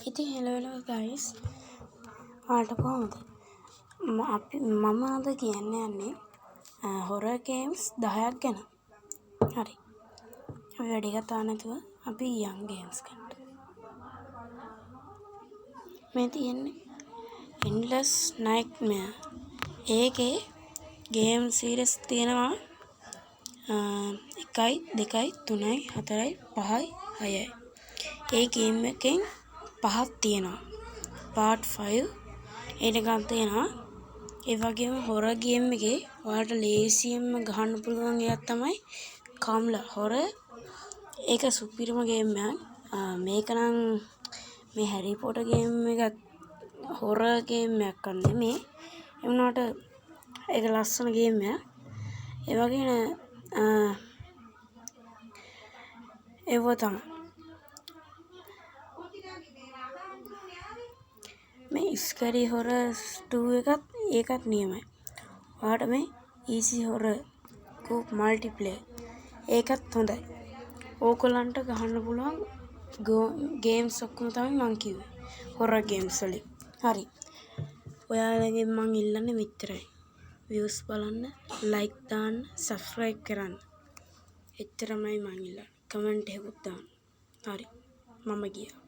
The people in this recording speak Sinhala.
ඉතින් හෙලෝ හෙලෝ ගයිස්, ඔයාලට කොහොමද? අපි මම අද කියන්න යන්නේ හොරර් ගේම්ස් 10ක් ගැන. හරි. අපි වැඩි කතා නැතුව අපි යන් ගේම්ස් ගන්නට. මේ තියෙන්නේ එන්ඩ්ලස් නයිට්මෙයාර්. ඒකේ ගේම් සීරීස් තියෙනවා 1යි 2යි 3යි 4යි 5යි 6යි. ඒ ගේම් එකෙන් පහක් තියෙනවා. පාර්ට් 5 එනකන් තියෙනවා. ඒ වගේම හොරර් ගේම් එකේ ඔයාලට ලේසියෙන්ම ගහන්න පුළුවන් එකක් තමයි කම්ලා හොරර්. ඒක සුපිරිම ගේම් එකක්. මේක නම් මේ හැරි පොටර් ගේම් එකත් හොරර් ගේම් එකක් නෙමේ. ඒ වුණාට ඒක ලස්සන ගේම් එකක්. ඒ වගේම ඒව තමයි. මේ ස්කැරි හොරර්ස් 2 එකත් ඒකත් නියමයි. ඔයාලට මේ ඊසි හොරර් කෝප් මල්ටිප්ලේයර් ඒකත් හොඳයි. ඕගොල්ලන්ට ගහන්න පුළුවන් ගේම්ස් ඔක්කොම තමයි මං කිව්වේ හොරර් ගේම්ස් වලින්. හරි. ඔයාලගෙන් මං ඉල්ලන්නේ මෙච්චරයි. වීව්ස් බලන්න, ලයික් දාන්න, සබ්ස්ක්‍රයිබ් කරන්න. එච්චරමයි මං ඉල්ලන්නේ. කමෙන්ට් එකකුත් දාන්න. හරි. මම ගියා.